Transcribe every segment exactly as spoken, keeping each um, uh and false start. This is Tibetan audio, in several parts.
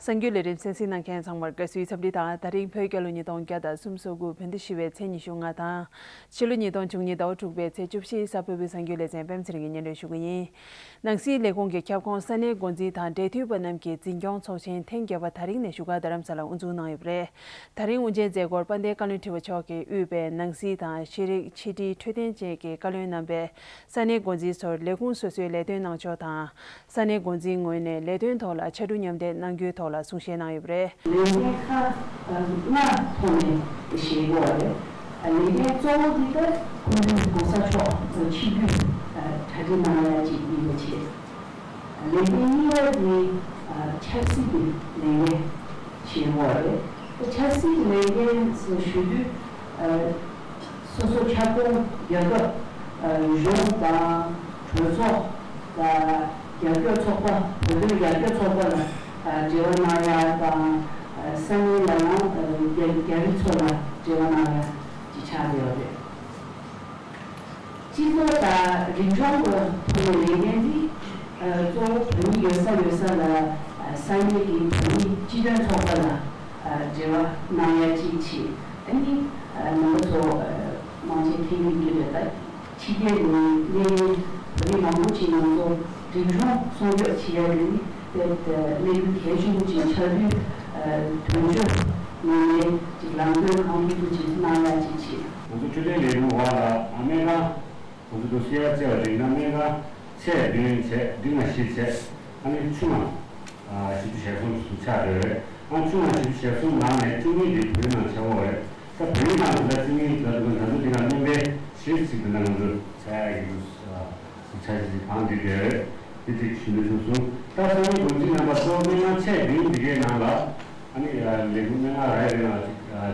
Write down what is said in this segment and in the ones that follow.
གསར་འགྱུར་ལས་རིམ་གསན་གཟིགས་གནང་མཁན་ཚང་མར་དགའ་བསུའི་འཚམས་འདྲི་དང་། ད་རིང་བོད་རྒྱལ་ལོ་ཉིས་སྟོང་བརྒྱ་དང་སུམ་ཅུ་སོ་དགུ་བོད་ཟླ་བཞི་པའི་ཚེས་ཉི་ཤུ་ལྔ་དང་། ཕྱི་ལོ་ཉིས་སྟོང་བཅུ་གཉིས་ཟླ་བ་དྲུག་པའི་ཚེས་བཅུ་བཞི། གཟའ་ཕུར་བུའི་གསར་འགྱུར་ལེ་ཚན་པད་མ་ཚེ་རིང་གིས་སྙན་སྒྲོན་ཞུ་གི་ཡིན། ནང་སྲིད་ལས་ཁུངས་ཀྱི་ཁྱབ་ཁོངས་ས་གནས་འགོ་འཛིན་དང་འབྲེལ་མཐུད་པ་རྣམས་ཀྱི་འཛིན་སྐྱོང་ཚོགས་ཆེན་ཐེངས་བརྒྱད་པ་ད་རིང་ནས་བཞུགས་སྒར་རྡ་རམ་ས་ལར་དབུ་འཛུགས་གནང་ཡོད་པ་རེད། ད་རིང་དབུ་འབྱེད་མཛད་སྒོར་དཔལ་ལྡན་བཀའ་བློན་ཁྲི་པ་མཆོག་གིས་དབུས་པའི་ནང་སྲིད་དང་ཤེས་རིག་ཕྱི་དྲིལ་འཕྲོད་བསྟེན་བཅས་ཀྱི་བཀའ་བློན་རྣམ་པས་ས་གནས་འགོ་འཛིན་ཚོར་ལས་ཁུངས་སོ་སོའི་ལས་དོན་གནང་ཕྱོགས་དང་། ས་གནས་འགོ་འཛིན་ངོས་ནས་ལས་དོན་ཐོག་ལ་ཕྱར་གྲུ་མཉམ་འདེགས་གནང་རྒྱུའི་ཐོག་ལ་གསུང་བཤད་གནང་ཡོད་པ་རེད། ལས་འགན་ཁག་ལྔ་ཐོག་ནས་བཞེས་དགོས་པ་རེད། ལས་འགན་གཙོ་བོ་འདི་ལྟར་སྐུ་མདུན་གོང་ས་མཆོག་ཆིབས་བསྒྱུར་གྲ་སྒྲིག་གནང་ཡ་གཅིག་ཡིན་པ་བྱས། ལས་འགན་གཉིས་པ་དེ་ཆབ་སྲིད་ཀྱི་ལས་འགན་བྱེད་དགོས་པ་རེད། ཆབ་སྲིད་ཀྱི་ལས་འགན་ཞུ་དུས། སོ་སོ་ཁྱབ་ཁོངས་རྒྱལ་ཁབ། གཞུང་དང་། གྲོས་ཚོགས་དང་། རྒྱབ་སྐྱོར་ཚོགས་པ། བོད་དོན་རྒྱབ་སྐྱོར་ཚོགས་པ་ལ་འབྲེལ་བ་གནང་ཡ་དང་། ས་གནས་ལ་ཡང་རྒྱ་རིགས་ཚོ་ལ་འབྲེལ་བ་གནང་ཡ་ཅིག་ཆགས་ཡོད་རེད། སྤྱི་ཚོགས་དང་རིག་གཞུང་གི་ཐོག་ནས་ལས་འགན་འདི་གཙོ་བོ་བོད་མི་ཡོད་ས་ཡོད་ས་ལ་ས་གནས་ཀྱི་བོད་མི་སྤྱི་མཐུན་ཚོགས་པ་ལ་འབྲེལ་བ་གནང་ཡ་གཅིག་བྱས། ཨ་ནི་ནང་པ་ཚོ་དམངས་ཆེན་ཐེངས་གཉིས་ཀྱི་རེད་ད། ཕྱི་རྒྱལ་ནས་གནས་ཡུལ་བོད་རིགས་མང་པོ་ཅིག་ང་ཚོ་རིག་གཞུང་སྲུང་སྐྱོབ་བྱེད་ཡ་དེ་ནི་དཔེ་གནད་འགག་གལ་ཆེན་པོ་ཅིག་ཆགས་དུས། དོན་གཅོད་ངོས་ནས་ཅིག་ལམ་སྟོན་གང་ཐུབ་ཐུབ་ཅིག་གནང་ཡ་ཅིག་བྱེད། ང་ཚོ་འཕྲོད་བསྟེན་ལས་ཁུངས་འོག་ལ་སྨན་ཁང་། ང་ཚོ་དུ་སེ་ཡ་བརྩེ་བ་རིག་ན་སྨན་ཁང་ཚད་བདུན་བྱས། འབྲིང་བ་བཞི་བྱས། ཨ་ནི་ཆུང་བ་བཞི་བཅུ་ཞེ་གསུམ་ཞིག་ཆགས་ཡོད་རེད། ཨ་ཆུང་བ་བཞི་བཅུ་ཞེ་གསུམ་ནང་ནས་བཅུ་གཉིས་འདི་བོད་ནང་ཆགས་ཡོད་རེད། ད་བོད་ནང་དུ་ད་བཅུ་གཉིས་ད་དུ་ང་ཚོ་འདི་ལ་སྨན་པའི་གཞི་གཅིག་ཏུ་ན་ང་ཚོ་ཚད་ཀྱི་ཆ་ཞིག་གང་འདི་རེད། དེ་གཅིག་ཞུ་འདོད་བྱུང་སོང་། ད་ས་གནས་འགོ་འཛིན་རྣམ་པ་ཚོ་སྨན་ཁང་ཚད་བདུན་འདི་གའི་ནང་ལ་ཨ་ནི་ལས་ཁུངས་སྨན་ཁང་རེ་རེ་ནང་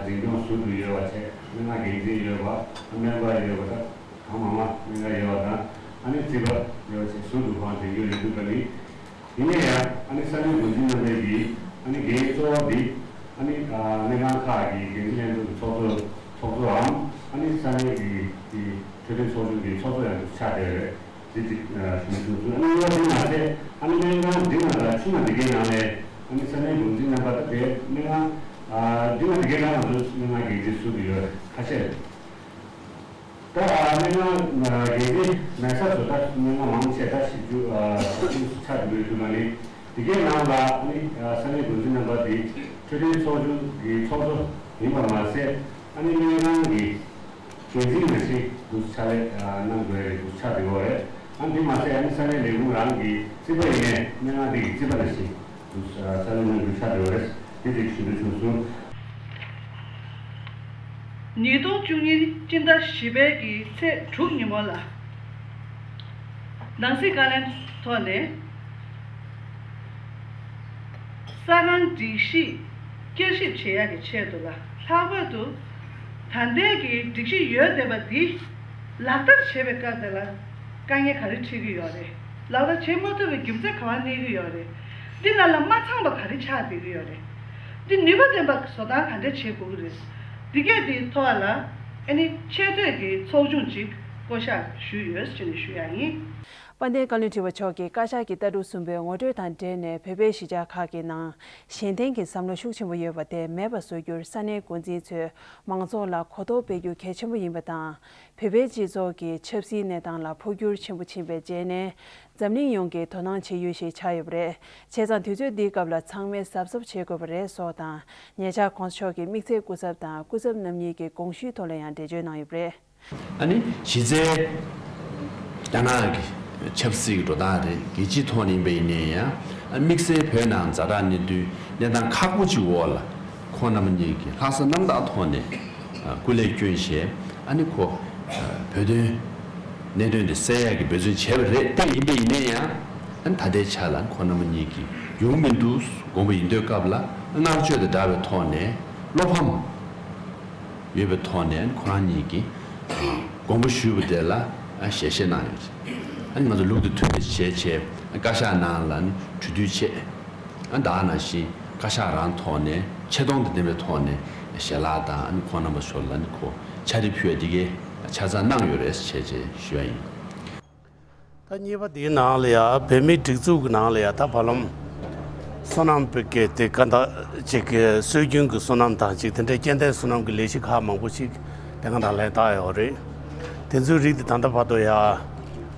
ཅིག་འཛིན་སྐྱོང་ཟུར་དུ་ཡོད་པ་བྱས། སྨན་ཁང་འགན་འཛིན་ཡོད་པ། སྨན་པ་ཡོད་པ། ད་གང་མང་མང་སྨན་ཁང་ཡོད་པ་དང་། ཨ་ནི་རྩིས་པ་ཡོད་པ་བྱས་ཟུར་དུ་གང་དེ་ཡོད་ཡོད་འདུག་པ་ནི། ཡིན་ན་ཡང་ཨ་ནི་ས་གནས་འགོ་འཛིན་རྣམ་པའི་གི་ཨ་ནི་འགན་གཙོ་བོ་འདི་ཨ་ནི་སྨན་ཁང་ཁག་གི་འགན་འཛིན་ལྷན་ཚོགས་ཀྱི་ཚོགས་གཙོ་ཚོགས་གཙོའམ་ཨ་ནི་ས་གནས་ཀྱི་འཕྲོད་བསྟེན་ཚོགས་ཆུང་གི་ཚོགས་གཙོ་ཡང་ཆགས་བསྡད་ཡོད་རེད། དེ་གཅིག་ཞུ་ཞུ་ཞུ། ཨ་ནི་གཉིས་པ་དེ་མ་ཟད་ཨ་ནི་སྨན་ཁང་འདི་ནང་ལ་ཆུང་བ་འདི་གའི་ནང་ནས་ཨ་ནི་ས་གནས་འགོ་འཛིན་རྣམ་པ་ད་དེ་སྨན་ཁང་འདི་ནང་འདི་གའི་ནང་ང་ཚོ་སྨན་ཁང་འགན་འཛིན་ཟུར་དུ་ཡོད་ཁ་ཤས་རེད། ད་སྨན་ཁང་འགན་འཛིན་མེད་ས་ཚོ་ད་སྨན་ཁང་མང་ཆེ་ད་བཞི་བཅུ་ཆགས་འགྲོ་ཡོད་དུས་མ་ནི་འདི་གའི་ནང་ལ་ཨ་ནི་ས་གནས་འགོ་འཛིན་རྣམ་པ་འདི་འཕྲོད་བསྟེན་ཚོགས་ཆུང་གི་ཚོགས་གཙོ་ཡིན་པ་མ་ཟད་ཨ་ནི་སྨན་ཁང་གི་འགན་འཛིན་ནང་བཞིན་དུ་ཕྱག་ལས་གནང་དགོས་རེད་འདུག་ཆགས་བསྡད་ཡོད་རེད། ཨ་འདི་མ་ཟད་ཨ་ནི་ས་གནས་ལས་ཁུངས་རང་གི་རྩིས་པ་ཡིན་ནའི་སྨན་ཁང་འདི་གི་རྩིས་པ་ནང་བཞིན་དུ་ཕྱག་ལས་གནང་དགོས་ཆགས་བསྡད་ཡོད་རེད། དེ་དེ་ཞུ་འདོད་བྱུང་སོང་། ཉིས་སྟོང་བཅུ་གཉིས་སྤྱི་ཟླ་བཞི་པའི་གི་ཚེས་དྲུག་ཉིན་མོ་ལ། ནང་སྲིད་བཀའ་བློན་ཐོག་ནས་ས་ཁང་སྒྲིག་གཞི་བསྐྱར་ཞིབ་བྱེད་ཡག་གི་ཆེད་དུ་ལ་ལྷག་པར་དུ་ད་ལྟའི་གི་སྒྲིག་གཞི་ཡོད་བསྡད་པ་འདི་ལག་བསྟར་བྱེད་པའི་སྐབས་དེ་ལ་དཀའ་ངལ་ག་རེ་འཕྲད་ཀྱི་ཡོད་རེད། ལག་བསྟར་བྱེད་མ་ཐུབ་པའི་རྒྱུ་མཚན་ག་པར་གནས་ཀྱི་ཡོད་རེད། འདི་ལ་ལ་མ་ཚང་པ་ག་རེ་ཆགས་བསྡད་ཀྱི་ཡོད་རེད། འདི་ནུས་པ་ལྡན་པ་བཟོ་སྟངས་ག་འདྲ་བྱེད་དགོས་ཀྱི་རེད། འདི་གས་འདི་ཐོག་ལ་ཨ་ནི་ཆེས་མཐོའི་གི་ཚོགས་ཆུང་ཅིག་བསྐོ་གཞག་ཞུས་ཡོད་ཅེས་ནས་ཞུ་ཡ་ཡིན། དཔལ་ལྡན་བཀའ་བློན་ཁྲི་པ་མཆོག་གིས་བཀའ་ཤག་གི་ལྟ་གྲུབ་གསུམ་པའི་ངོ་སྤྲོད་དང་འབྲེལ་ནས་བོད་པའི་གཞིས་ཆགས་ཁག་གི་ནང་གཞན་བརྟེན་གྱི་བསམ་བློ་ཤུགས་ཆེན་པོ་ཡོད་པ་དེ་མེད་པ་བཟོ་རྒྱུར་ས་གནས་འགོ་འཛིན་ཚོས་མང་ཚོགས་ལ་གོ་རྟོགས་སྤེལ་རྒྱུ་གལ་ཆེན་པོ་ཡིན་པ་དང་། བོད་པའི་སྤྱི་ཚོགས་ཀྱི་ཆབ་སྲིད་གནས་སྟངས་ལ་འཕོ་འགྱུར་ཆེན་པོ་ཕྱིན་པའི་རྗེས་ནས་འཛམ་གླིང་ཡོངས་ཀྱིས་དོ་སྣང་བྱེད་ཡུལ་ཞིག་ཆགས་ཡོད་པ་རེད། བྱས་ཙང་དུས་ཚོད་འདིའི་སྐབས་ལ་ཚང་མས་གཟབ་གཟབ་བྱེད་དགོས་པ་རེད་སོགས་དང་། ཉེ་ཆར་༸གོང་ས་མཆོག་གིས་དམིགས་བསལ་སྐུ་ཚབ་དང་སྐུ་ཚབ་རྣམ་གཉིས་ཀྱི་དགོངས་ཞུའི་ཐོག་ལ་ཡང་འགྲེལ་བརྗོད་གནང་ཡོད་པ་རེད། ཨ་ནི་གཞི་རྩའི་རྒྱ་ནག་གི་ཆབ་སྲིད་ཀྱི་འགྲོ་སྟངས་རེད། རྒྱལ་སྤྱིའི་ཐོག་ནས་ཡིན་པ་ཡིན་ནའི་ཡང་དམིགས་བསལ་བོད་ནང་ཛ་དྲག་གནས་དུས་གནས་སྟངས་ཁག་པོ་ཅིག་འོག་ལ་ཁོང་རྣམ་གཉིས་ཀྱིས་ལྷག་བསམ་རྣམ་དག་ཐོག་ནས་སྐུ་ལས་བསྐྱོན་བྱས་ཨ་ནི་ཁོ་བོད་དོན་གནད་དོན་དེ་སེལ་ཡག་གི་འབད་བརྩོན་བྱས་པ་རེད། དེ་ཡིན་པ་ཡིན་ནའི་ཡང་ཨ་ནི་ད་ལྟའི་ཆ་ལ་ཁོང་རྣམ་གཉིས་ཀྱིས་ཡོང་མི་འདུག་དགོངས་པ་ཡིན་དུས་སྐབས་ལ་བསྔགས་བརྗོད་དང་འདྲ་བའི་ཐོག་ནས་བློ་ཕམ། ཡོད་པའི་ཐོག་ནས་ཁོ་རང་གཉིས་ཀྱིས་དགོངས་པ་ཞུས་པ་དེ་ལ་ཞལ་བཞེས་གནང་ཡོད། ང་ཚོ་ལུགས་དང་མཐུན་པ་བྱས་བྱས་བཀའ་ཤག་ནང་ལ་གྲོས་བསྡུར་བྱས། ད་ག་ནང་བཞིན་བཀའ་ཤག་རང་ཐོག་ནས་ཆེ་མཐོང་དང་ལྡན་པའི་ཐོག་ནས་ཞལ་ལག་དང་ཁོང་རྣམ་པ་ཚོ་ལ་ཁོ་ཕྱག་བྲིས་ཕུལ་བ་འདི་གའི་ཆ་ཚང་གནང་ཡོད་རེད་བྱས་བྱས་ཞུ་བ་ཡིན། ད་གཉིས་པ་དེའི་ནང་ལ་ཡ་བོད་མིའི་སྒྲིག་འཛུགས་ཀྱི་ནང་ལ་ཡ་ད་བར་ལམ་ སོ་ནམ་པའི་གི་དེ་ག་འདྲ་ཅིག་གི་སྲོལ་རྒྱུན་གྱི་སོ་ནམ་དང་ཅིག་དེ་འདྲའི་སྐྱེ་ལྡན་སོ་ནམ་གྱི་ལས་གཞི་ཁག་མང་པོ་ཞིག་དེ་ག་འདྲ་ལས་བཏགས་ཡོད་རེད། དེ་ཚོའི་རིགས་དེ་ད་ལྟ་བར་དུ་ཡ་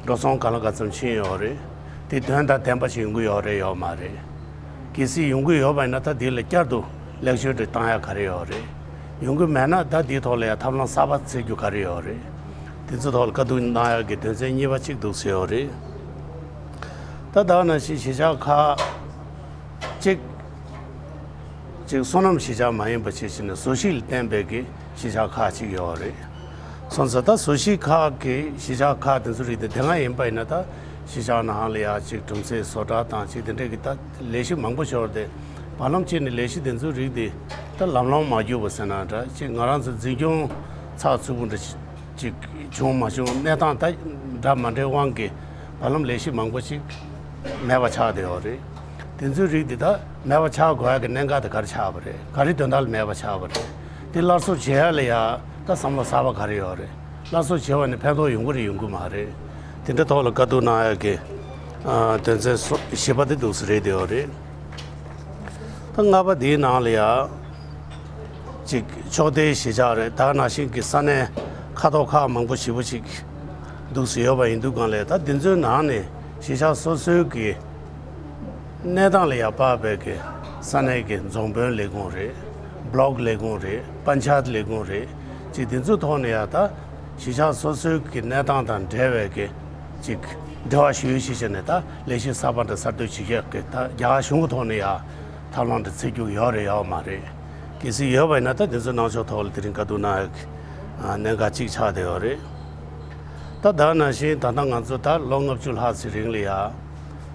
འགྲོ་སོང་ག་ལ་ག་ཙམ་ཕྱིན་ཡོད་རེད། དེ་དོན་དང་ལྡན་པ་ཞིག་ཡོང་གི་ཡོད་རེད་ཡོད་མ་རེད། གལ་སྲིད་ཡོང་གི་ཡོད་པ་ཡིན་ན་ད་དེ་ལ་བསྐྱར་དུ་ལེགས་བཅོས་དེ་བཏང་ཡ་ག་རེ་ཡོད་རེད། ཡོང་གི་མེད་ན་ད་དེའི་ཐོག་ལ་ཡ་ཐབས་ལམ་གསར་པ་འཚོལ་རྒྱུ་ག་རེ་ཡོད་རེད། དེ་ཚོའི་ཐོག་ལ་བཀའ་བསྡུར་གནང་ཡག་གི་དོན་ཚན་གཉིས་པ་གཅིག་འདུག་ཟེར་ཡོད་རེད། ད་ད་ག་ནང་བཞིན་གཞིས་ཆགས་ཁག་གཅིག་གཅིག་སོ་ནམ་གཞིས་ཆགས་མ་ཡིན་པ་བྱས་ཕྱིན་ནས་བཟོ་གཞིས་ལ་བརྟེན་པའི་གི་གཞིས་ཆགས་ཁག་ཅིག་ཡོད་རེད། སོང་ཙང་ད་བཟོ་གཞིས་ཁག་གི་གཞིས་ཆགས་ཁག་དེ་ཚོའི་རིགས་དེ་དེ་སྔ་ཡིན་པ་ཡིན་ན་ད་གཞིས་ཆགས་ནང་ལ་ཡ་གཅིག་གྲུམ་ཚོད་བཟོ་གྲྭ་དང་གཅིག་དེ་འདྲས་ཀྱི་ད་ལས་གཞི་མང་པོ་ཤོར་ཏེ་བར་ལམ་གཅིག་ནས་ལས་གཞི་དེ་ཚོའི་རིགས་དེ་ད་ལམ་ལྷོང་མ་གྱུར་བ་ཟེར་ན་འདྲ་གཅིག་ང་རང་ཚོ་འཛིན་སྐྱོང་ཚགས་ཚུད་པོ་འདྲ་ཅིག་བྱུང་མ་བྱུང་གནས་སྟངས་ད་འདྲ་མ་འདྲའི་དབང་གིས་བར་ལམ་ལས་གཞི་མང་པོ་ཞིག་མེད་པ་ཆགས་བསྡད་ཡོད་རེད། དེ་ཚོའི་རིགས་འདི་ད་མེད་པ་ཆགས་དགོས་ཡ་གི་གནད་འགག་དེ་ག་རེ་ཆགས་པ་རེད། ག་རེ་དོན་དག་ལ་མེད་པ་ཆགས་པ་རེད། དེ་སླར་གསོ་བྱེད་ཡ་ལ་ཡ་ད་བསམ་བློ་གསར་པ་ག་རེ་ཡོད་རེད། སླར་གསོ་བྱེད་པ་ནི་ཕན་ཐོགས་ཡོང་གི་རེད་ཡོང་གི་མ་རེད། དེ་འདྲ་ཐོག་ལ་བཀའ་བསྡུར་གནང་ཡ་གི་ཨ་དོན་ཚན་སོ་བཞི་པ་དེ་འདུག་སེ་རེད་བསྡད་ཡོད་རེད། ད་ལྔ་པ་འདིའི་ནང་ལ་ཡ། གཅིག་ཕྱོགས་མཐའི་གཞིས་ཆགས་རེད། ད་ནང་བཞིན་གྱི་ས་གནས་ཁ་ཐོར་ཁག་མང་པོ་ཞེ་པོ་ཅིག་འདུག་སེ་ཡོད་པ་ཡིན་དུས་སྒང་ལ་ད་འདི་ཚོའི་ནང་ནས་གཞིས་ཆགས་སོ་སོའི་གི་གནས་སྟངས་ལ་ཡ་དཔག་པའི་གི་ས་གནས་ཀྱི་རྫོང་དཔོན་ལས་ཁུངས་རེད། བློག་ལས་ཁུངས་རེད། པན་ཆ་ཡད་ལས་ཁུངས་རེད། ཅིག་འདི་ཚོའི་ཐོག་ནས་ཡ་ད་གཞིས་ཆགས་སོ་སོའི་གི་གནས་སྟངས་དང་འབྲེལ་བའི་གི་ཅིག་འབྲེལ་བ་ཞུ་ཡུལ་ཞིག་བྱས་ནས་ད་ལས་གཞི་གསར་པ་འདྲ་གསར་གཏོད་བྱེད་ཡག་གི་ད་རྒྱ་གར་གཞུང་གི་ཐོག་ནས་ཡ་ཐབས་ལམ་འདྲ་འཚོལ་རྒྱུ་ཡོད་རེད་ཡོད་མ་རེད། གལ་སྲིད་ཡོད་པ་ཡིན་ན་ད་དེ་ཚོ་གནང་ཕྱོགས་ཐོག་ལ་དེ་རིང་བཀའ་བསྡུར་གནང་ཡག་གནད་འགག་གཅིག་ཆགས་བསྡད་ཡོད་རེད། ད་ད་ནང་བཞིན་ད་ལྟ་ང་ཚོ་ད་ལོ་ལྔ་བཅུ་ལྷག་ཙམ་རིང་ལ་ཡ་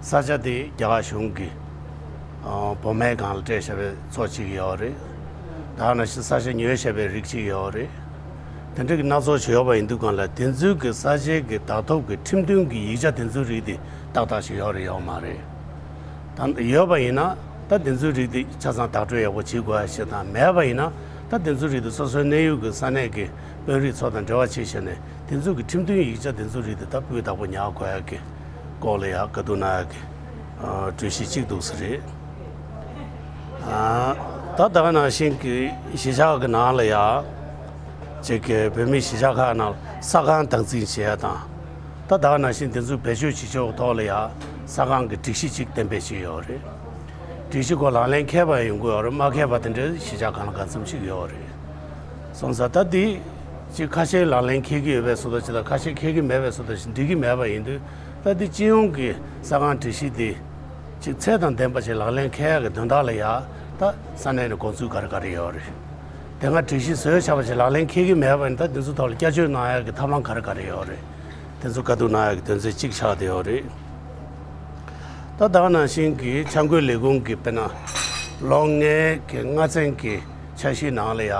ས་ཆ་དེ་རྒྱ་གར་གཞུང་གི་བོད་སྨན་ཁང་ལ་སྤྲད་བཞག་པའི་ཚོ་གཅིག་ཡོད་རེད། ད་ནང་བཞིན་ས་ཆ་ཉོས་བཞག་པའི་རིགས་གཅིག་ཡོད་རེད། དེ་འདྲ་གི་སྣ་ཚོགས་ཅིག་ཡོད་པ་ཡིན་དུས་སྒང་ལ་དེ་ཚོའི་གི་ས་ཆའི་གི་བདག་ཐོབ་གི་ཁྲིམས་མཐུན་གི་ཡིག་ཆ་དེ་ཚོའི་རིགས་དེ་ཏག་ཏག་ཞིག་ཡོད་རེད་ཡོད་མ་རེད། ད་ཡོད་པ་ཡིན་ན་ད་དེ་ཚོའི་རིགས་དེ་ཆ་ཚང་བདག་སྤྲོད་ཡག་པོ་བྱེད་དགོས་ཡ་ཞིག་དང་མེད་པ་ཡིན་ན་ད་དེ་ཚོའི་རིགས་དེ་སོ་སོའི་གནས་ཡུལ་གྱི་ས་གནས་ཀྱི་དཔོན་རིགས་ཚོ་དང་འབྲེལ་བ་བྱེད་བྱས་ནས་དེ་ཚོའི་གི་ཁྲིམས་མཐུན་ཡིག་ཆ་དེ་ཚོའི་རིགས་དེ་ད་སྤུས་དག་པོ་ཉར་དགོས་ཡ་གི་སྐོར་ལ་ཡ་བཀའ་བསྡུར་གནང་ཡ་གི་གྲོས་གཞི་གཅིག་འདུག་ས་རེད། ད་ད་ག་ནང་བཞིན་གྱི་གཞིས་ཆགས་ཀྱི་ནང་ལ་ཡ། ཅིག་གི་བོད་མི་གཞིས་ཆགས་ཁག་ནང་ས་ཁང་བདག་འཛིན་བྱེད་ཡ་དང་། ད་ད་ག་ནང་བཞིན་དེ་ཚོ་བེད་སྤྱོད་བྱེད་ཕྱོགས་ཐོག་ལ་ཡ་ས་ཁང་གི་སྒྲིག་གཞི་ཅིག་གཏན་འབེབས་བྱས་ཡོད་རེད། སྒྲིག་གཞི་སྐོར་ལག་ལེན་འཁེལ་བ་ཡོང་གི་ཡོད་རེད། མ་འཁེལ་བ་དེ་འདྲའི་གཞིས་ཆགས་གང་ལ་གང་འཚམ་ཞིག་ཡོད་རེད། སོང་ཙང་ད་འདི་ཅིག་ཁ་ཤས་ལག་ལེན་འཁེལ་གྱི་ཡོད་པའི་བཟོ་ལྟ་ཅིག་དང་ཁ་ཤས་འཁེལ་གྱི་མེད་པའི་བཟོ་ལྟ་ཞིག་འགྲིག་གི་མེད་པ་ཡིན་དུས་ད་འདི་སྤྱི་ཡོངས་ཀྱི་ས་ཁང་སྒྲིག་གཞི་འདི། ཅིག་ཚད་དང་ལྡན་པ་ཞིག་ལག་ལེན་འཁེལ་ཡག་གི་དོན་དག་ལ་ཡ་ད་ས་གནས་ནས་དགོངས་ཚུལ་ག་རེ་ག་རེ་ཡོད་རེད། དེ་སྔ་སྒྲིག་གཞི་བཟོས་བཞག་པ་ཞིག་ལག་ལེན་འཁེལ་གྱི་མེད་པ་ཡིན་ད་དེ་ཚོ་ཐོག་ལ་བསྐྱར་བཅོས་གནང་ཡག་གི་ཐབས་ལམ་ག་རེ་ག་རེ་ཡོད་རེད། དེ་ཚོ་བཀའ་བསྡུར་གནང་ཡག་གི་དོན་ཚན་གཅིག་ཆགས་བསྡད་ཡོད་རེད། ད་ད་ག་ནང་བཞིན་གྱི་འཆར་འགོད་ལས་ཁུངས་ཀྱི་དཔེར་ན་ལོ་ལྔའི་གི་ལྔ་ཚན་གྱི་འཆར་གཞིའི་ནང་ལ་ཡ།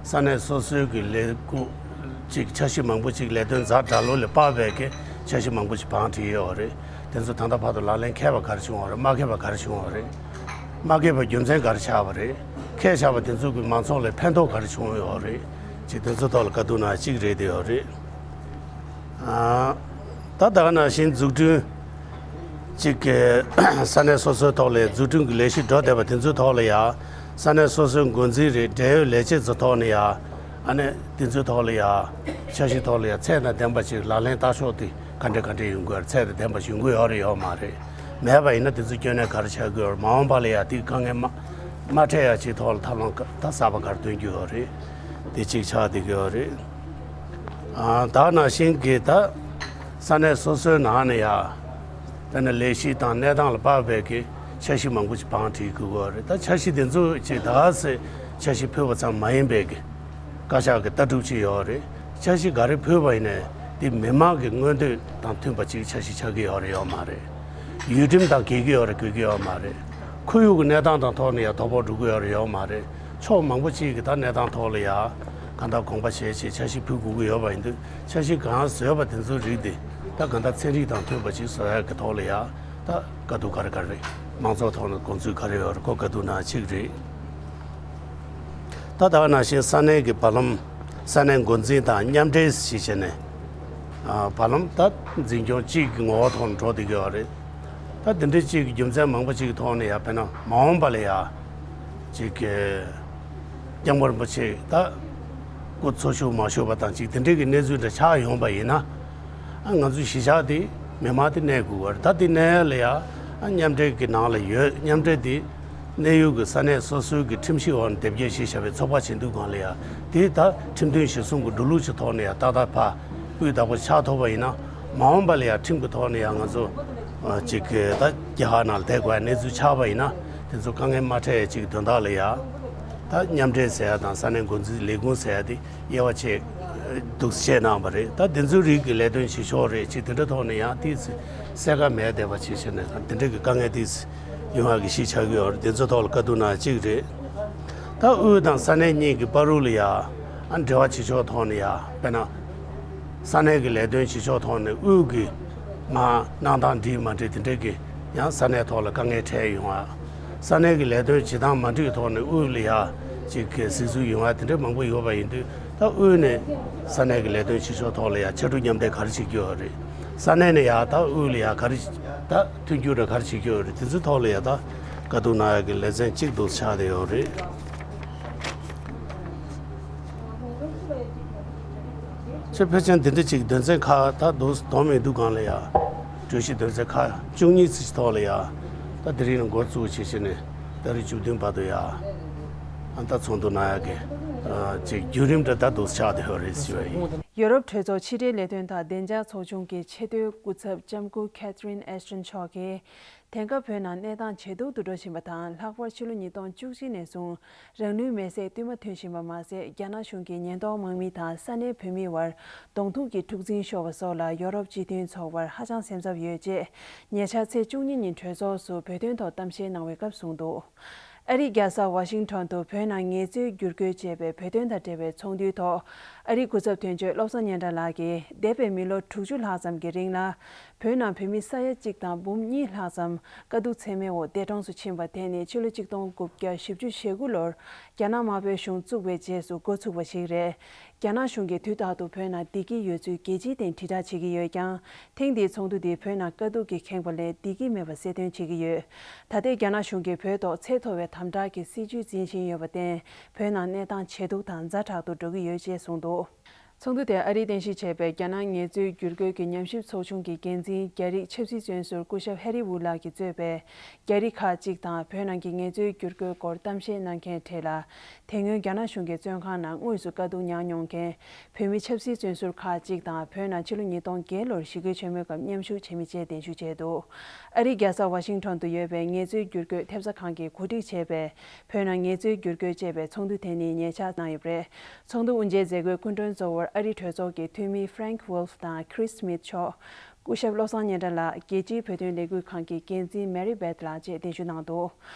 ས་གནས་སོ་སོའི་གི་ལས་ཁུངས་ཅིག་འཆར་གཞི་མང་པོ་ཅིག་ལས་དོན་ཛ་དྲག་ལོ་ལས་དཔག་པའི་གི་འཆར་གཞི་མང་པོ་ཅིག་བང་བསྒྲིགས་ཡོད་རེད། དེ་ཚོ་ད་ལྟ་བར་དུ་ལག་ལེན་འཁེལ་བ་ག་རེ་བྱུང་བ་རེད། མ་འཁེལ་བ་ག་རེ་བྱུང་བ་རེད། མ་འཁེལ་བའི་རྒྱུ་མཚན་ག་རེ་ཆགས་པ་རེད། འཁེལ་བཞག་པ་དེ་ཚོ་གི་མང་ཚོགས་ལ་ཕན་ཐོགས་ག་རེ་བྱུང་ཡོད་རེད། ཅིག་དེ་ཚོ་ཐོག་ལ་བཀའ་བསྡུར་གནང་གཅིག་རེད་དེ་ཡོད་རེད། ཨ། ད་ད་ག་ནང་བཞིན་འཛུགས་སྐྲུན། གཅིག་གི་ས་གནས་སོ་སོའི་ཐོག་ལ་འཛུགས་སྐྲུན་གྱི་ལས་གཞི་འགྲོ་བསྡད་པ་དེ་ཚོའི་ཐོག་ལ་ཡ། ས་གནས་སོ་སོའི་འགོ་འཛིན་རེད། འབྲེལ་ཡོད་ལས་བྱེད་ཚོ་ཐོག་ནས་ཡ། ཨ་ནི་དེ་ཚོའི་ཐོག་ལ་ཡ། འཆར་གཞི་ཐོག་ལ་ཡ་ཚད་དང་ལྡན་པ་ཅིག་ལག་ལེན་བསྟར་ཕྱོགས་དེ་ག་འདྲ་ག་འདྲ་ཡོང་གི་ཡོད་རེད། ཚད་དང་ལྡན་པ་ཞིག་ཡོང་གི་ཡོད་རེད་ཡོད་མ་རེད། མེད་པ་ཡིན་ན་དེ་ཚོ་སྐྱོན་གནས་ག་རེ་ཆགས་ཀྱི་ཡོད་རེད། མ་འོངས་པ་ལ་ཡ་དེ་དཀའ་ངལ་མ་མ་འཕྲད་ཡ་ཅིག་ཐོག་ལ་ཐབས་ལམ་ད་གསར་པ་ག་རེ་སྟོན་རྒྱུ་ཡོད་རེད། དེ་གཅིག་ཆགས་བསྡད་ཀྱི་ཡོད་རེད། ཨ། ད་ནང་བཞིན་གྱི་ད་ས་གནས་སོ་སོའི་ནང་ནས་ཡ། དེ་ནས་ལས་གཞི་དང་གནས་སྟངས་ལ་དཔག་པའི་གི་འཆར་གཞི་མང་པོ་ཞིག་བང་བསྒྲིགས་དགོས་རེད། ད་འཆར་གཞི་དེ་ཚོ་ཅིག་ད་ག་སེ་འཆར་གཞི་ཕུལ་བ་ཙམ་མ་ཡིན་པའི་གི་བཀའ་ཤག་གི་ལྟ་གྲུབ་ཅིག་ཡོད་རེད། འཆར་གཞི་ག་རེ་ཕུལ་བ་ཡིན་ནའི་དེ་མི་མང་གི་མངོན་འདོད་དང་མཐུན་པ་ཅིག་འཆར་གཞི་ཆགས་ཀྱི་ཡོད་རེད་ཡོད་མ་རེད། ཡུལ་ཁྲིམས་དང་འགལ་གྱི་ཡོད་རེད་འགལ་གྱི་ཡོད་མ་རེད། ཁོར་ཡུག་གི་གནས་སྟངས་དང་ཐོག་ནས་ཡང་དོ་ཕོག་འགྲོ་གི་ཡོད་རེད་ཡོད་མ་རེད། ཕྱོགས་མང་པོ་ཅིག་གི་ད་གནས་སྟངས་ཐོག་ལ་ཡ། གང་ལྟར་དགོངས་པ་བཞེས་བྱས་འཆར་གཞི་ཕུལ་དགོས་ཀྱི་ཡོད་པ་ཡིན་དུས་འཆར་གཞི་གང་བཟོས་པ་དེ་ཚོའི་རིགས་དེ་ད་གང་ལྟར་ཚན་རིག་དང་མཐུན་པ་ཅིག་བཟོ་ཡག་གི་ཐོག་ལ་ཡ། ད་བཀའ་བསྡུར་ག་རེ་ག་རེ་མང་ཚོགས་ཐོག་ནས་དགོངས་ཚུལ་ག་རེ་ཡོད་རེད་ཁོ་བཀའ་བསྡུར་གནང་གཅིག་རེད། ད་ད་ག་ནང་བཞིན་ས་གནས་ཀྱི་བར་ལམ་ས་གནས་འགོ་འཛིན་དང་མཉམ་འབྲེལ་ཞིག་བྱས་ནས། ཨ། བར་ལམ་ད་འཛིན་སྐྱོང་གཅིག་གི་ངོ་བོ་ཐོག་ནས་འགྲོ་བསྡད་ཀྱི་ཡོད་རེད། ད་ ད་དེ་འདྲའི་ཅིག་རྒྱུ་མཚན་མང་པོ་ཅིག་གི་ཐོག་ནས་ཡང་དཔེར་ན་མ་འོངས་པ་ལ་ཡང་ཅིག་གི་སྐྱབས་མགོན་རིན་པོ་ཆེ་ད་སྐུ་འཚོ་བཞུགས་མ་བཞུགས་པ་དང་ཅིག་དེ་འདྲའི་གི་གནས་ཚུལ་འདྲ་ཆགས་ཡོང་པ་ཡིན་ན། ཨ་ང་ཚོ་གཞིས་ཆགས་དེ་མི་མང་དེ་གནས་དགོས་པ་རེད། ད་དེ་གནས་ཡ་ལ་ཡང་ཨ་མཉམ་འབྲེལ་གི་ནང་ལ་ཡོད། མཉམ་འབྲེལ་དེ་གནས་ཡུལ་གྱི་ས་གནས་སོ་སོའི་གི་ཁྲིམས་གཞི་འོག་ནས་སྡེ་བརྒྱད་བཞི་བྱ་བའི་ཚོགས་པ་བྱེད་དུས་གང་ལ་ཡང་དེ་ད་ཁྲིམས་དོན་གཞི་བཟུང་གི་འགྲོ་ལུགས་ཀྱི་ཐོག་ནས་ཡང་ཏག་ཏག་ཕར་སྤུས་དག་པོ་ཆགས་ཐུབ་པ་ཡིན་ན། མ་འོངས་པ་ལ་ཡང་ཁྲིམས་ཀྱི་ཐོག་ནས་ཡང་ང་ཚོ་ཨ་ཅིག་གི་ད་རྒྱ་གར་ནང་ལ་བསྡད་དགོས་ཡ་གནས་ཚུལ་ཆགས་པ་ཡིན་ན། དེ་ཚོ་དཀའ་ངལ་མ་འཕྲད་ཡ་ཅིག་དོན་དག་ལ་ཡང་ད་མཉམ་འབྲེལ་ཟེར་ཡ་དང་ས་གནས་འགོ་འཛིན་ལས་ཁུངས་ཟེར་ཡ་དེ་དབྱེ་བ་ཕྱེ་འདུག་བཤད་གནང་བ་རེད། ད་དེ་ཚོའི་རིགས་ཀྱི་ལས་དོན་བྱེད་ཕྱོགས་རེད། ཅིག་དེ་འདྲ་ཐོག་ནས་ཡང་དེ་གསལ་ཁ་མེད་བསྡད་པ་བྱེད་ཕྱིར་ནས་དེ་འདྲ་གི་དཀའ་ངལ་དེ་ཡོང་ཡག་གི་གཞི་ཆགས་ཀྱི་ཡོད་རེད། དེ་ཚོ་ཐོག་ལ་བཀའ་བསྡུར་གནང་གཅིག་རེད། ད་དབུས་དང་ས་གནས་གཉིས་ཀྱི་བར་རུ་ལ་ཡ་ཨ་འབྲེལ་བ་བྱེད་ཕྱོགས་ཐོག་ནས་ཡ་དཔེར་ན་ས་གནས་ཀྱི་ལས་དོན་བྱེད་ཕྱོགས་ཐོག་ནས་དབུས་ཀྱི་མ་གནང་སྟངས་འགྲིག་མ་འགྲིག་དེ་འདྲ་གི་ཡང་ས་གནས་ཐོག་ལ་དཀའ་ངལ་འཕྲད་ཡོང་བ། ས་གནས་ཀྱི་ལས་དོན་བྱེད་སྟངས་མ་འགྲིག་ཐོག་ནས་དབུས་ལ་ཡ་ཅིག་གི་ཟིག་ཟུག་ཡོང་བ་དེ་འདྲ་མང་པོ་ཡོད་པ་ཡིན་དུས། ད་དབུས་ནས་ས་གནས་ཀྱི་ལས་དོན་བྱེད་ཕྱོགས་ཐོག་ལ་ཡ་ཕྱར་གྲུ་མཉམ་འདེགས་ག་རེ་བྱེད་ཀྱི་ཡོད་རེད། ས་གནས་ནས་ཡ་ད་དབུས་ལ་ཡ་ག་རེ་ད་མཐུན་འགྱུར་ར་ག་རེ་བྱེད་ཀྱི་ཡོད་རེད། དེ་ཚོའི་ཐོག་ལ་ཡ་ད་བཀའ་བསྡུར་གནང་ཡག་གི་ལེ་ཚན་གཅིག་འདུག་ཆགས་བསྡད་ཡོད་རེད། ཆེ་ཕལ་ཆེར་འདི་འདྲ་ཅིག་དོན་ཚན་ཁག་ད་འདུག་དོན་མི་འདུག་གང་ལ་ཡ་གྲོས་གཞི་དོན་ཚན་ཁག་བཅུ་གཉིས་ཙམ་ཐོག་ལ་ཡ་ད་དེ་རིང་ལ་འགོ་བཙུགས་བྱེད་བྱེད་ནས་ད་རེས་བཅུ་བདུན་བར་དུ་ཡ་ཨ་ད་ཚོགས་འདུ་གནང་ཡག་གི་ཅིག་བརྒྱུད་རིམ་འདྲ་ད་འདུག་ཆགས་བསྡད་ཡོད་རེད་ཟེར་བ་ཡིན། ཡོ་རོབ་གྲོས་ཚོགས་ཕྱི་དྲིལ་ལས་དོན་དང་བདེ་འཇགས་ཚོགས་ཆུང་གི་ཆེས་མཐོའི་སྐུ་ཚབ་ལྕམ་སྐུ་Catherine Ashton་མཆོག་གིས། དེང་སྐབས་བོད་ནང་གནས་སྟངས་ཇེ་སྡུག་ཏུ་འགྲོ་བཞིན་པ་དང་། ལྷག་པར་ཕྱི་ལོ་ཉིས་སྟོང་བཅུ་གཅིག་ནས་བཟུང་རང་ལུས་མེར་སྲེག་བསྟུད་མར་ཐོན་བཞིན་པ་མ་ཟད། རྒྱ་ནག་གཞུང་གིས་ཉེན་རྟོག་དམག་མི་དང་ས་གནས་བོད་མིའི་བར་གདོང་ཐུག་གི་འཁྲུག་འཛིང་ཤོར་བ་སོགས་ལ་ཡོ་རོབ་སྤྱི་མཐུན་ཚོགས་པར་ཧ་ཅང་སེམས་འཚབ་ཡོད་ཅེས། ཉེ་ཆར་ཚེས་བཅུ་གཉིས་ཉིན་གྲོས་ཚོགས་སུ་བོད་དོན་ཐོག་གཏམ་བཤད་གནང་བའི་སྐབས་གསུངས་འདུག་ཨ་རིའི་རྒྱལ་ས་ཝ་ཤིང་ཊོན་དུ་བོད་ནང་ངལ་རྩོལ་བསྒྱུར་བཀོད་ཅེས་པའི་བོད་དོན་དང་འབྲེལ་བའི་ཚོགས་འདུའི་ཐོག་ཨ་རིའི་སྐུ་ཚབ་དོན་གཅོད་བློ་བཟང་སྙན་གྲགས་ལགས་ཀྱིས། འདས་པའི་མི་ལོ་དྲུག་ཅུ་ལྷག་ཙམ་གྱི་རིང་ལ། བོད་ནང་བོད་མི་ས་ཡ་གཅིག་དང་འབུམ་གཉིས་ལྷག་ཙམ་དཀའ་སྡུག་ཚད་མེད་འོག་འདས་གྲོངས་སུ་ཕྱིན་པ་དེ་ནི་ཕྱི་ལོ་གཅིག་སྟོང་དགུ་བརྒྱ་བཞི་བཅུ་ཞེ་དགུ་ལོར་རྒྱ་ནག་དམར་པོའི་གཞུང་བཙུགས་པའི་རྗེས་སུ་འགོ་ཚུགས་པ་ཞིག་རེད། རྒྱ་ནག་གཞུང་གིས་དུས་རྟག་ཏུ་བོད་ནང་བདེ་སྐྱིད་ཡོད་ཚུལ་རྒྱལ་སྤྱིའི་སྟེང་དྲིལ་བསྒྲགས་བྱེད་ཀྱི་ཡོད་ཀྱང་། ཐེངས་འདིའི་ཚོགས་འདུ་འདིས་བོད་ནང་དཀའ་སྡུག་གིས་ཁེངས་པ་ལས་བདེ་སྐྱིད་མེད་པ་གསལ་སྟོན་བྱེད་ཀྱི་ཡོད། ད་ལྟའི་རྒྱ་ནག་གཞུང་གིས་བོད་ཐོག་ཚད་མཐོ་བའི་དམ་དྲག་གི་སྲིད་བྱུས་འཛིན་བཞིན་ཡོད་པར་བརྟེན། བོད་ནང་གནས་སྟངས་ཇེ་སྡུག་དང་ཛ་དྲག་ཏུ་འགྲོ་གི་ཡོད་ཅེས་གསུངས་འདུག་ཚོགས་འདུ་དེར་ཨ་རིའི་རྟེན་གཞི་བྱས་པའི་རྒྱ་ནག་ངལ་རྩོལ་བསྒྱུར་བཀོད་ཀྱི་ཉམས་ཞིབ་ཚོགས་ཆུང་གི་འགན་འཛིན་རྒྱ་རིགས་ཆབ་སྲིད་བཙོན་ཟུར་སྐུ་ཞབས་ཧེ་རི་ཝུ་ལགས་ཀྱིས་གཙོས་པའི་རྒྱ་རིགས་ཁག་ཅིག་དང་བོད་ནང་གི་ངལ་རྩོལ་བསྒྱུར་བཀོད་སྐོར་གཏམ་བཤད་གནང་མཁན་གྲས་ལ། དེ་སྔོན་རྒྱ་ནག་གཞུང་གི་བཙོན་ཁང་ནང་དངོས་སུ་དཀའ་སྡུག་མྱངས་མྱོང་མཁན་བོད་མི་ཆབ་སྲིད་བཙོན་ཟུར་ཁག་ཅིག་དང་བོད་ནང་ཕྱི་ལོ་ཉིས་སྟོང་བརྒྱད་ལོར་ཞི་རྒོལ་ཆེན་མོའི་སྐབས་མཉམ་ཞུགས་བྱས་མིན་བཅས་གདན་ཞུ་བྱས་འདུག་ཨ་རིའི་རྒྱལ་ས་ཝ་ཤིང་ཊོན་དུ་ཡོད་པའི་ངལ་རྩོལ་བསྒྱུར་བཀོད་ཐེབས་རྩ་ཁང་གིས་གོ་སྒྲིག་བྱས་པའི་བོད་ནང་ངལ་རྩོལ་བསྒྱུར་བཀོད་ཅེས་པའི་ཚོགས་འདུ་དེ་ནི་ཉེ་ཆར་གནང་ཡོད་པ་རེད། ཚོགས་འདུ་དབུ་འབྱེད་མཛད་སྒོའི་སྐུ་མགྲོན་གཙོ་བོར་ཨ་རིའི་གྲོས་ཚོགས་ཀྱི་འཐུས་མི་Frank Wolf་དང་Chris Smith་མཆོག་སྐུ་ཞབས་བློ་བཟང་སྙན་གྲགས་ལགས། རྒྱལ་སྤྱིའི་བོད་དོན་ལས་འགུལ་ཁང་གི་འགན་འཛིན་Mary Beth་ལགས་བཅས་གདན་ཞུ་གནང་འདུག་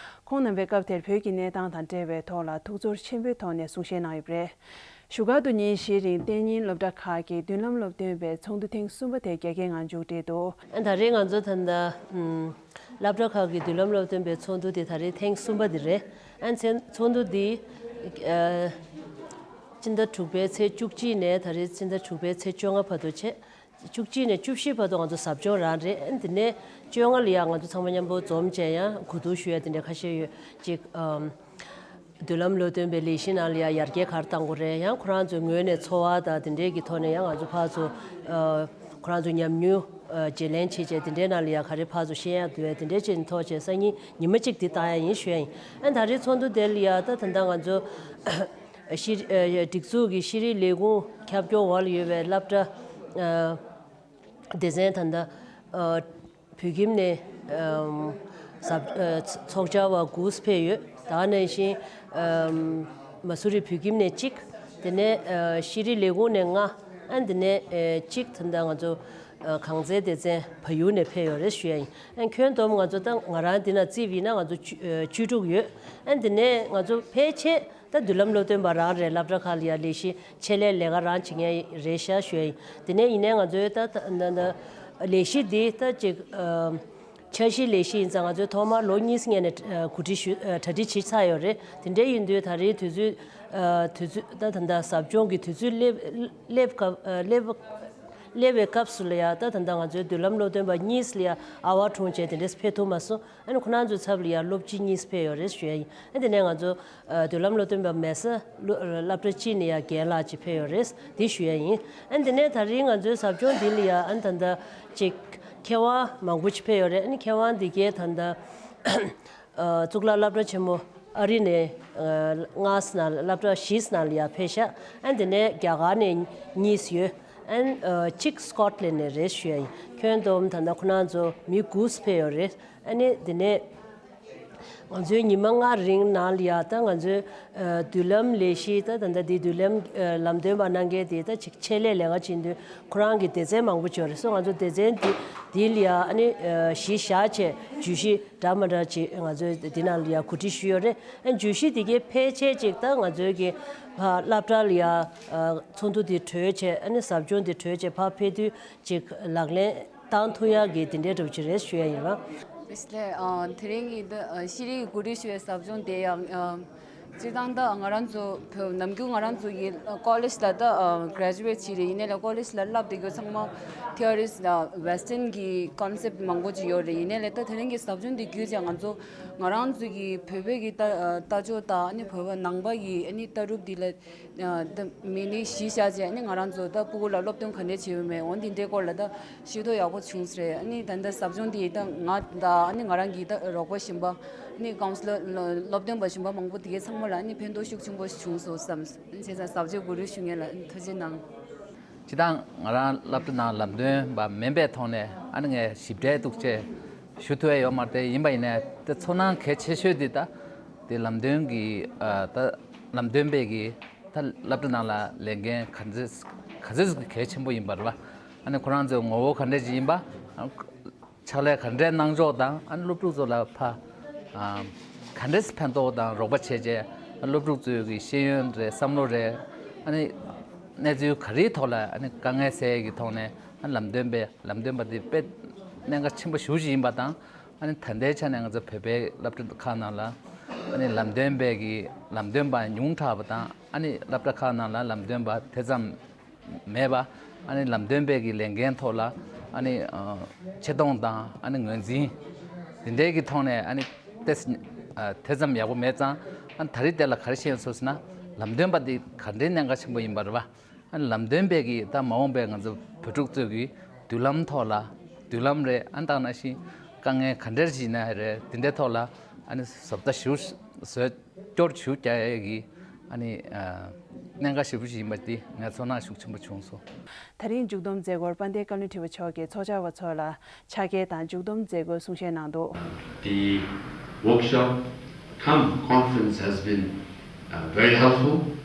ཁོང་རྣམ་པས་སྐབས་དེར་བོད་ཀྱི་གནས་སྟངས་དང་འབྲེལ་བའི་ཐོག་ལ་ཐུགས་ཚོར་ཆེན་པོའི་ཐོག་ནས་གསུང་བཤད་གནང་ཡོད་པ་རེད། བཞུགས་སྒར་དུ་ཉིན་བཞིའི་རིང་གཏན་ཉིན་སློབ་གྲྭ་ཁག་གི་མདུན་ལམ་སློབ་སྟོན་པའི་ཚོགས་འདུ་ཐེངས་གསུམ་པ་དེ་རྒྱ་སྐད་ངང་མཇུག་བསྒྲིལ་འདུག་ཨ་ད་རེས་ང་ཚོ་ད་ལྟ་ཨམ་སློབ་གྲྭ་ཁག་གི་མདུན་ལམ་སློབ་སྟོན་པའི་ཚོགས་འདུ་དེ་ད་རེས་ཐེངས་གསུམ་པ་དེ་རེད། ཨ་ཚེ་ཚོགས་འདུ་འདི་ཨ་སྤྱི་ཟླ་དྲུག་པའི་ཚེས་བཅུ་གཅིག་ནས་ད་རེས་སྤྱི་ཟླ་དྲུག་པའི་ཚེས་བཅོ་ལྔ་བར་དུ་བྱས། བཅུ་གཅིག་ནས་བཅུ་བཞི་བར་དུ་ང་ཚོ་ཟབ་སྦྱོང་རང་རེད། ཨ་འདི་ནས་བཅོ་ལྔ་ལ་ཡང་ང་ཚོ་ཚང་མ་མཉམ་པོ་འཛོམས་བྱས་ཡང་གོ་བསྡུར་ཞུ་ཡ་དེ་འདྲ་ཁ་ཤས་ཡོད་ཅིག་ཨམ་མདུན་ལམ་སློབ་སྟོན་པའི་ལས་གཞི་ནང་ལ་ཡང་ཡར་རྒྱས་ག་རེ་གཏང་དགོས་རེད། ཡང་ཁོ་རང་ཚོའི་ངོས་ནས་འཚོ་བ་དང་དེ་འདྲའི་གི་ཐོག་ནས་ཡང་ང་ཚོ་ཕར་ཚུར་ཨ་ཁོ་རང་ཚོའི་ཉམས་མྱོང་ཨ་བརྗེ་ལེན་བྱེད་བྱས་དེ་འདྲའི་ནང་ལ་ཡང་ག་རེ་ཕར་ཚུར་ཤེས་ཡ་འདུག་བས་དེ་འདྲའི་བྱས་ནས་ཐོག་བྱས་སང་ཉིན་ཉི་མ་གཅིག་དེ་བཏང་ཡ་ཡིན་ཞུ་ཡ་ཡིན། ཨ་ད་རེས་ཚོགས་འདུ་དེ་ལ་ཡང་ད་ད་ལྟ་ང་ཚོ་ཤེས་རིག་ཨ་སྒྲིག་འཛུགས་ཀྱི་ཤེས་རིག་ལས་ཁུངས་ཁྱབ་སྐྱོང་འོག་ལ་ཡོད་པའི་སློབ་གྲྭ་ཨ་སྡེ་ཚན་ད་ལྟ་ཨ་བོད་ཁྱིམ་ནས་ཨམ་ཟབ་ཨ་ཚོགས་བཅར་བ་དགུ་ཕེབས་ཡོད། ད་ག་ནང་བཞིན་ཨམ་མ་སུ་རི་བོད་ཁྱིམ་ནས་གཅིག་དེ་ནས་ཨ་ཤེས་རིག་ལས་ཁུངས་ནས་ལྔ་ཨ་དེ་ནས་ཨ་གཅིག་ད་ལྟ་ང་ཚོ་ཨ་གངས་ཚལ་སྡེ་ཚན་བལ་ཡུལ་ནས་ཕེབས་ཡོད་རེད་ཞུ་ཡ་ཡིན། ཨ་ཁྱོན་བསྡོམས་ང་ཚོ་ད་ང་རང་འདི་ན་རྩིས་པ་ཡིན་ན་ང་ཚོ་བཅུ་ཨ་བཅུ་དྲུག་ཡོད། ཨ་འདི་ནས་ང་ཚོ་ཕལ་ཆེར་ད་མདུན་ལམ་སློབ་སྟོན་པ་རང་རེད། སློབ་གྲྭ་ཁག་ལ་ཡ་ལས་གཞི་ཆེད་ལས་ལས་ཀ་རང་བྱེད་མཁན་རེད་ཤག་ཞུ་ཡ་ཡིན། དེ་ནས་ཡིན་ནའི་ང་ཚོའི་ད་ད་ད་ལས་གཞི་འདི་ད་ཅིག་ཨ་འཆར་གཞི་ལས་གཞི་ཡིན་ཙང་ང་ཚོའི་ཐོག་མར་ལོ་གཉིས་སྔོན་ནས་ཨ་གོ་སྒྲིག་ཞུ་ཨ་གྲ་སྒྲིག་བྱས་ཚར་ཡོད་རེད། དེ་འདྲ་ཡིན་དུས་ད་རེས་དུས་ཚོད་ཨ་དུས་ཚོད་ད་ད་ད་ཟབ་སྦྱོང་གི་དུས་ཚོད་སླེབས་སླེབས་སྐབས་ཨ་སླེབས་ སླེབས་པའི་སྐབས་སུ་ལ་ཡ་ད་ད་ལྟ་ང་ཚོའི་མདུན་ལམ་སློབ་སྟོན་པ་གཉིས་ལ་ཡ་ཨ་བ་གྲོངས་བྱས་དེ་འདྲས་ཕེབས་ཐུབ་མ་སོང་། ཨ་ནི་ཁོ་རང་ཚོའི་ཚབ་ལ་ཡ་སློབ་སྤྱི་གཉིས་ཕེབས་ཡོད་རེད་ཞུ་ཡ་ཡིན། ཨ་དེ་ནས་ང་ཚོ་ཨ་མདུན་ལམ་སློབ་སྟོན་པ་མེད་ས་སློ་སློབ་གྲྭ་གཅིག་ནས་ཡ་རྒན་ལགས་ཅིག་ཕེབས་ཡོད་རེད། དེ་ཞུ་ཡ་ཡིན། ཨ་དེ་ནས་ད་རིང་ང་ཚོའི་ཟབ་སྦྱོང་འདི་ལ་ཡ་ཨ་ད་ལྟ་ཅིག་མཁས་དབང་མང་པོ་ཅིག་ཕེབས་ཡོད་རེད། ཨ་ནི་མཁས་དབང་འདི་གའི་ད་ལྟ་ཨ་གཙུག་ལག་སློབ་གྲྭ་ཆེན་མོ་ཨ་རི་ནས་ཨ་ལྔ་ཙམ་ནང་སློབ་གྲྭ་བཞི་ཙམ་ནང་ལ་ཡ་ཕེབས་ཤག་ཨ་དེ་ནས་རྒྱ་གར་ནས་གཉིས་ཡོད། ཨ་ནི་ཨ་གཅིག་སི་ཀོཊ་ལེན་ནས་རེད་ཞུ་ཡ་ཡིན། ཁྱོན་བསྡོམས་ད་ལྟ་ཁོ་རང་ཚོ་མི་དགུ་ཙམ་ཕེབས་ཡོད་རེད། ཨ་ནི་དེ་ནས་ང་ཚོའི་ཉི་མ་ལྔ་རིང་ནང་ལ་ཡ་ད་ང་ཚོའི་ཨ་མདུན་ལམ་ལས་གཞི་ད་ད་ལྟ་འདི་མདུན་ལམ་ཨ་ལམ་སྟོན་པ་གནང་མཁན་དེ་ད་ཅིག་ཆེད་ལས་ལས་ཀ་བྱེད་དུས་ཁོ་རང་གི་སྡེ་ཚན་མང་པོ་ཅིག་ཡོད་རེད། སོ་ང་ཚོ་སྡེ་ཚན་འདི་འདི་ལ་ཡ་ཨ་ནི་ཨ་གཞི་བཞག་བྱས་བརྗོད་གཞི་འདྲ་མི་འདྲ་ཅིག་ང་ཚོས་འདི་ནང་ལ་ཡ་གོ་སྒྲིག་ཞུས་ཡོད་རེད། ཨ་བརྗོད་གཞི་འདི་གའི་ཕལ་ཆེར་ཅིག་ད་ང་ཚོའི་གི་ཕ་སློབ་གྲྭ་ལ་ཡ་ཨ་ཚོགས་འདུ་འདི་གྲོལ་བྱས་ཨ་ནི་ཟབ་སྦྱོང་འདི་གྲོལ་བྱས་ཕར་ཕེབས་དུས་ཅིག་ལག་ལེན་བཏང་ཐུབ་ཡག་གི་དེ་འདྲའི་འདྲ་པོ་ཅིག་རེད་ཞུ་ཡ་ཡིན་ལ། ཨིས་ལེ། ཨ་དེ་རིང་གི་འདི་ཨ་ཤེས་རིག་གི་གོ་སྒྲིག་ཞུ་བའི་ཟབ་སྦྱོང་དེ་ཡང་ཨ་སྤྱིར་བཏང་ད་ང་རང་ཚོ་བོད་ནམ་རྒྱུན་ང་རང་ཚོ་ཡི་ཀོ་ལེཇ་ལ་ད་ཨ་གྷ་རེ་ཇུ་ཝེཊ་བྱས་རེད། ཡིན་ནའི་ལ་ཀོ་ལེཇ་ལ་བསླབ་བསྡད་རྒྱུ་ཚང་མ་ཐི་ཨོ་རིས་ཨ་ཝེ་སི་ཊན་གི་ཀོན་སེབཊ་མང་པོ་ཅིག་ཡོད་རེད། ཡིན་ནའི་ལ་ད་དེ་རིང་གི་ཟབ་སྦྱོང་འདི་བརྒྱུད་བྱས་ང་ཚོ་ང་རང་ཚོ་གི་བོད་པའི་གི་ད་ཨ་ལྟ་ཕྱོགས་དང་ཨ་ནི་བོད་པ་ནང་པ་གི་ཨ་ནི་ལྟ་གྲུབ་འདི་ལ་ཨ་ད་མི་ནི་གཞི་བཞག་བྱས་ཨ་ནི་ང་རང་ཚོ་ད་སྤུ་གུ་ལ་སློབ་སྟོན་ག་འདྲས་བྱས་ཡོད་མེད་འོ་འདི་འདྲའི་སྐོར་ལ་ད་ཤེས་རྟོགས་ཡག་པོ་བྱུང་ས་རེད། ཨ་ནི་ད་ལྟ་ཟབ་སྦྱོང་འདི་ད་ང་དང་ཨ་ནི་ང་རང་གི་ད་རོགས་པ་གཞན་པ་ཨ་ནི་ཀའུན་སི་ལར་སློབ་སྟོན་པ་གཞན་པ་མང་པོ་དེ་གའི་ཚང་མ་ལ་ཨ་ནི་ཕན་ཐོགས་ཤུགས་ཆེན་པོ་བྱུང་སོང་བསམ། ཨ་ནི་བྱས་ཙང་ཟབ་སྦྱོང་གོ་སྒྲིག་ཞུ་མཁན་ལ་ཨ་ནི་ཐུགས་རྗེ་གནང་། སྤྱིར་བཏང་ང་རང་སློབ་གྲྭ་ནང་ལམ་སྟོན་པ་མིན་པའི་ཐོག་ནས་ཨ་ནི་ངས་ཞིབ་ཕྲའི་ཐུགས་རྗེ་ཞུ་ཐུབ་ཡ་ཡོད་མ་རེད། དེ་ཡིན་པ་ཡིན་ནའི་དེ་ཚོར་སྣང་གལ་ཆེ་ཤོས་འདི་ད་དེ་ལམ་སྟོན་གྱི་ཨ་ད་ལམ་སྟོན་པས་ཀྱི་ད་སློབ་གྲྭ་ནང་ལ་ལས་འགན་ག་ཚོད་ག་ཚོད་གལ་ཆེན་པོ་ཡིན་པ་རེད་བ། ཨ་ནི་ཁོ་རང་ཚོའི་ངོ་བོ་ག་འདྲ་ཞིག་ཡིན་པ། ཕྱག་ལས་ག་འདྲའི་གནང་ཕྱོགས་དང་ཨ་ནི་སློབ་ཕྲུག་ཚོ་ལ་ཕ་ཨ་ག་འདྲས་ཕན་ཐོགས་དང་རོགས་པ་བྱས་རྗེས་སློབ་ཕྲུག་ཚོའི་གི་ཤེས་ཡོན་རེད་བསམ་བློ་རེད། ཨ་ནི་གནས་ཚུལ་ག་རེའི་ཐོག་ལ་ཨ་ནི་དཀའ་ངལ་སེལ་ཡས་ཀྱི་ཐོག་ནས་ཨ་ནི་ལམ་སྟོན་པའི་ལམ་སྟོན་པ་དེ་དཔེ་གནད་འགག་ཆེན་པོ་ཞེ་པོ་ཅིག་ཡིན་པ་དང་། ཨ་ནི་ད་ལྟའི་ཆ་ནས་ང་ཚོ་བོད་པའི་སློབ་གྲྭ་ཁག་ནང་ལ་ཨ་ནི་ལམ་སྟོན་པའི་གི་ལམ་སྟོན་པ་ཉུང་དྲགས་པ་དང་ཨ་ནི་སློབ་གྲྭ་ཁག་ནང་ལ་ལམ་སྟོན་པ་དེ་ཙམ་མེད་པ། ཨ་ནི་ལམ་སྟོན་པའི་གི་ལས་འགན་ཐོག་ལ་ཨ་ནི་ཨ་ཆེ་མཐོང་དང་ཨ་ནི་ངོས་འཛིན་དེ་འདྲའི་གི་ཐོག་ནས་ཨ་ནི་ཏེ་ཨ་དེ་ཙམ་ཡག་པོ་མེད་ཙང་། ཨ་ནི་ད་རེས་དེ་ལ་ག་རེ་བཤད་ཡོད་ཟེར་ན་ལམ་སྟོན་པ་འདི་ག་འདྲའི་གནད་འགག་ཆེན་པོ་ཡིན་པ་རེད་བ། ཨ་ནི་ལམ་སྟོན་པའི་གི་ད་མ་འོངས་པའི་ང་ཚོ་བོད་ཕྲུག་ཚོའི་གི་མདུན་ལམ་ཐོག་ལ་མདུན་ལམ་རེད། ཨ་ནི་ད་ག་ནང་བཞིན་དཀའ་ངལ་ག་འདྲ་ཞིག་ན་རེད། དེ་འདྲའི་ཐོག་ལ་ཨ་ནི་བཟོ་ལྟ་ཞིག་བཟོས། སྐྱོར་ཞུ་རྒྱག་ཡས་ཀྱི་ཨ་ནི་ཨ་གནད་འགག་ཞེ་པོ་ཞིག་ཡིན་པ་འདི་ངས་ཚོར་སྣང་ཤུགས་ཆེན་པོ་བྱུང་སོང་། དེ་རིང་མཇུག་བསྡོམས་མཛད་སྒོར་དཔལ་ལྡན་བཀའ་བློན་ཁྲི་པ་མཆོག་གིས་ཚོགས་བཅར་བ་ཚོ་ལ་ཕྱག་འཁྱེར་དང་མཇུག་བསྡོམས་མཛད་སྒོའི་གསུང་བཤད་གནང་འདུག། The workshop cum conference has been uh, very helpful,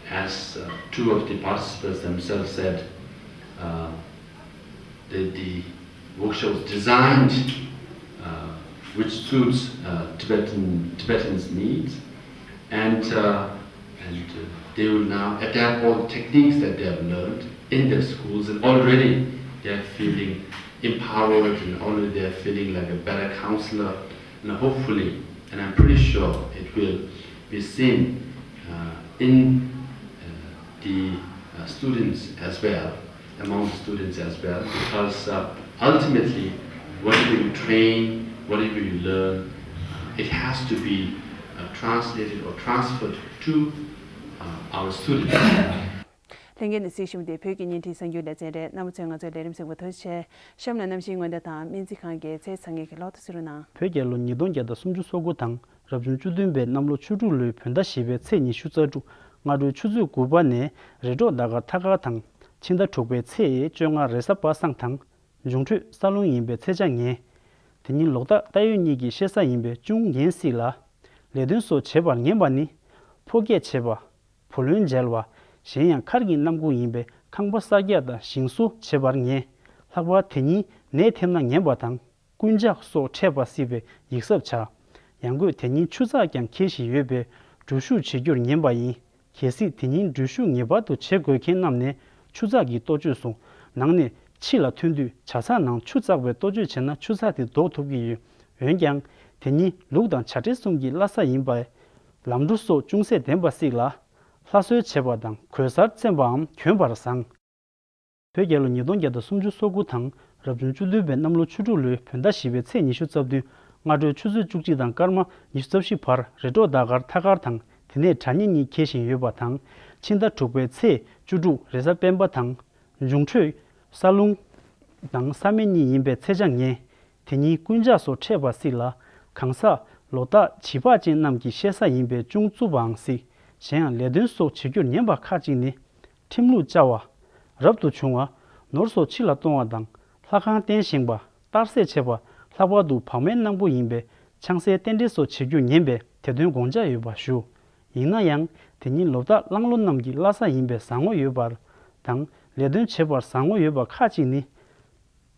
as uh, two of the participants themselves said. Uh, the, the workshop was designed uh, which suits uh, Tibetan, Tibetans' needs, and, uh, and uh, they will now adapt all the techniques that they have learned in their schools, and already they are feeling empowered, and already they are feeling like a better counselor, and hopefully, and I'm pretty sure it will be seen uh, in uh, the uh, students as well, among the students as well, because uh, ultimately, whatever you train, whatever you learn, uh, it has to be uh, translated or transferred to uh, our students. ལྷན་རྒྱས་ནས་གཟིགས་བཞིན་པ་དེ་བོད་ཀྱི་བརྙན་འཕྲིན་གསར་འགྱུར་ལེ་ཚན་རེད། རྣམ་པ་ཚོས་ང་ཚོའི་ལས་རིམ་གཟིགས་པར་ཐུགས་རྗེ་ཆེ། གཤམ་ལ་གནམ་གཤིས་སྔོན་བརྡ་དང་སྨན་རྩིས་ཁང་གི་ཚེས་གྲངས་ཀྱི་ལོ་ཐོ་གསན་རོགས་གནང་། བོད་རྒྱལ་ལོ་ཉིས་སྟོང་བརྒྱ་དང་སུམ་ཅུ་སོ་དགུ་དང་རབ་བྱུང་བཅུ་བདུན་པའི་གནམ་ལོ་ཆུ་འབྲུག་ལོའི་བོད་ཟླ་བཞི་པའི་ཚེས་ཉི་ཤུ་རྩ་དྲུག་སྔ་དྲོའི་ཆུ་ཚོད་དགུ་པ་ནས་རེས་འགྲོགས་ཟླ་སྐར་ཐ་སྐར་དང་། ཕྱི་ཟླ་དྲུག་པའི་ཚེས་བཅོ་ལྔ་རེས་གཟའ་པ་སངས་དང་། འབྱུང་འཕྲོད་ས་རླུང་ཡིན་པའི་ཚེས་བཅད་ངན། དེ་ཉིན་ལོ་རྟགས་རྟ་ཡོས་གཉིས་ཀྱི་གཤེད་གཟའ་ཡིན་པས་ཅུང་ངན་སྲིད་ལ། ལས་དོན་སོགས་བྱེད་པར་ངན་པ་ནི། ཕོ་སྐྱེས་བྱེད་པ། བུ་ལོན་འཇལ་བ། གཞན་ཡང་མཁར་གྱི་གནམ་སྒོ་ཡིན་པས་ཁང་པ་གསར་རྒྱག་དང་ཞིང་བཟོ་བྱེད་པར་ངན། ལྷག་པར་དེ་ཉིན་ནད་ཐེབས་ན་ངན་པ་དང་། རྐུན་ཇག་སོགས་འཕྲད་པ་སྲིད་པའི་ཡིག་ཚབ་བྱ། ཡང་སྒོས་དེ་ཉིན་ཆུ་ཚགས་ཀྱང་འཁེལ་བཞིན་ཡོད་པས་འགྲུལ་བཞུད་བྱེད་རྒྱུར་ངན་པ་ཡིན། གལ་སྲིད་དེ་ཉིན་འགྲུལ་བཞུད་ངེས་པར་དུ་བྱེད་དགོས་མཁན་རྣམས་ནས་ཆུ་ཚགས་ཀྱི་ལྟོ་ཆས་སོགས་ནང་ནས་ཕྱི་ལ་ཐོན་དུས་ཇ་ཚགས་ནང་ཆུ་བཙགས་པའི་ལྟོ་ཆས་བྱས་ན་ཆུ་ཚགས་དེ་ལྡོག་ཐུབ་ཀྱི་ཡོད། འོན་ཀྱང་དེ་ཉིན་ལུག་དང་བྱ་བྲལ་གསུམ་གྱི་བླ་གཟའ་ཡིན་པས། ལམ་འགྲོ་སོགས་ཅུང་ཟད་ལྡན་པ་སྲིད་ལ། ལྷ་གསོལ་བྱེད་པ་དང་གོས་གསར་བཙེམ་པའམ་གྱོན་པར་བཟང་། བོད་རྒྱལ་ལོ་ཉིས་སྟོང་བརྒྱ་དང་སུམ་ཅུ་སོ་དགུ་དང་རབ་བྱུང་བཅུ་བདུན་པའི་གནམ་ལོ་ཆུ་འབྲུག་ལོའི་བོད་ཟླ་བཞི་པའི་ཚེས་ཉི་ཤུ་རྩ་བདུན། སྔ་དྲོའི་ཆུ་ཚོད་བཅུ་གཅིག་དང་སྐར་མ་ཉི་ཤུ་རྩ་བཞི་བར་རེ་ཌིའོ་ཟླ་དཀར་ཐད་ཀར་དང་། དེ་ནས་དྲ་བརྙན་གཉིས་འཁྱེར་བཞིན་ཡོད་པ་དང་། ཕྱི་ཟླ་དྲུག་པའི་ཚེས་བཅུ་དྲུག་རེས་གཟའ་སྤེན་པ་དང་། འབྱུང་འཕྲོད། ས་རླུང་དང་ས་མེ་གཉིས་ཡིན་པའི་ཚེས་བྱ་ངན། དེ་ཉིན་རྐུན་ཇག་སོགས་འཕྲད་པ་སྲིད་ལ། གང་ཟག་ལོ་རྟགས་བྱིས་པ་ཅན་རྣམས་ཀྱི་བཤད་ས་ཡིན་པས་ཅུང་རྩུབ་པའང་སྲིད། གཞན་ཡང་ལས་དོན་སོགས་བྱེད་རྒྱུར་ཉན་པ་ཁག་ཅིག་ནི། ཁྲིམས་ལུགས་བཅའ་བ། རབ་ཏུ་བྱུང་བ། ནོར་སོགས་ཕྱི་ལ་གཏོང་བ་དང་། ལྷ་ཁང་རྟེན་བཞེངས་པ། གཏར་སྲེག་བྱེད་པ། ལྷག་པར་དུ་བག་མེད་གནང་པོ་ཡིན་པས་ཆང་སའི་རྟེན་འབྲེལ་སོགས་བྱེད་རྒྱུར་ཉན་པས་དེ་དོན་དགོངས་འཇགས་ཡོད་པ་ཞུ། ཡིན་ན་ཡང་དེ་ཉིན་ལོ་རྟགས་གླང་ལོ་རྣམས་ཀྱི་བླ་གཟའ་ཡིན་པས་བཟང་ངོ་ཡོད་པ་དང་། ལས་དོན་བྱེད་པར་བཟང་ངོ་ཡོད་པ་ཁག་ཅིག་ནི།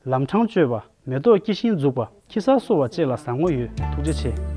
ལམ་འཕྲང་གཅོད་པ། མེ་ཏོག་སྐྱེ་ཤིང་འཛུགས་པ། ཁྱི་གསར་གསོ་བ་བཅས་ལ་བཟང་ངོ་ཡོད། ཐུགས་རྗེ་ཆེ།